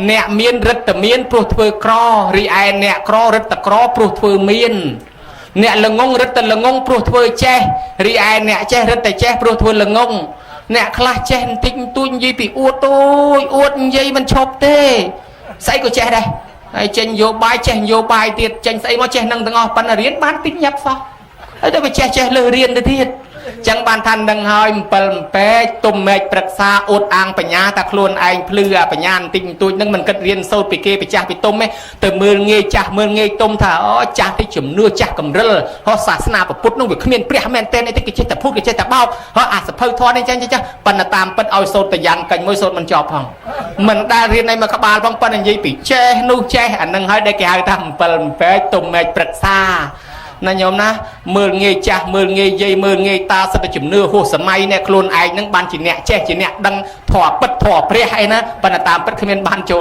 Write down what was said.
អ្នកមានរិទ្ធមានព្រោះធ្វើក្ររីឯអ្នកក្ររិទ្ធក្រព្រោះធ្វើមានអ្នកល្ងងរិទ្ធល្ងងព្រោះធ្វើចេះរីឯអ្នកចេះរិទ្ធតែចេះព្រោះធ្វើល្ងងអ្នកខ្លះចេះបន្តិចបន្តួចនិយាយពីអួតអូយអួតនិយាយមិនឈប់ទេស្អីក៏ចេះដែរហើយចេញយោបាយចេះយោបាយទៀតចេញស្អីមកចេះនឹងទាំងអស់ប៉ុន្តែរៀនបានតិចញាប់សោះហើយទៅវាចេះចេះលើរៀនទៅទៀតចឹងបានថានឹងហើយអំពិលអំពែកទុំមែកប្រឹក្សាអួតអាងបញ្ញាថាខ្លួនឯងភ្លឺអាបញ្ញាបន្តិចបន្តួចនឹងមិនគិតរៀនសូត្រពីគេពីចាស់ពីទុំទេទៅមើលងាយចាស់មើលងាយទុំថាអូចាស់ទីជំនឿចាស់កំរិលហោះសាសនាពុទ្ធនោះវាគ្មានព្រះមែនទែនអីទេគេចេះតែភូតគេចេះតែបោកហោះអាសភៅធម៌នេះចឹងចឹងប៉ុន្តែតាមពិតឲ្យសូត្រតយ៉ាន់កាញ់មួយសូត្រមិនចប់ផងមិនដែលរៀនអីមកក្បាលផងប៉ុន្តែនិយាយពីចេះនោះចេះអានឹងហើយដែលគេហៅថាអំពិលអំពែកទុំមែកប្រឹក្សាណាញោមណាមើលងាយចាស់មើលងាយយាយមើលងាយតាសិតតែជំនឿហួសសម័យអ្នកខ្លួនឯងនឹងបានជាអ្នកចេះជាអ្នកដឹងធម៌ពិតធម៌ព្រះអីណាប៉ុន្តែតាមពិតគ្មានបានចូល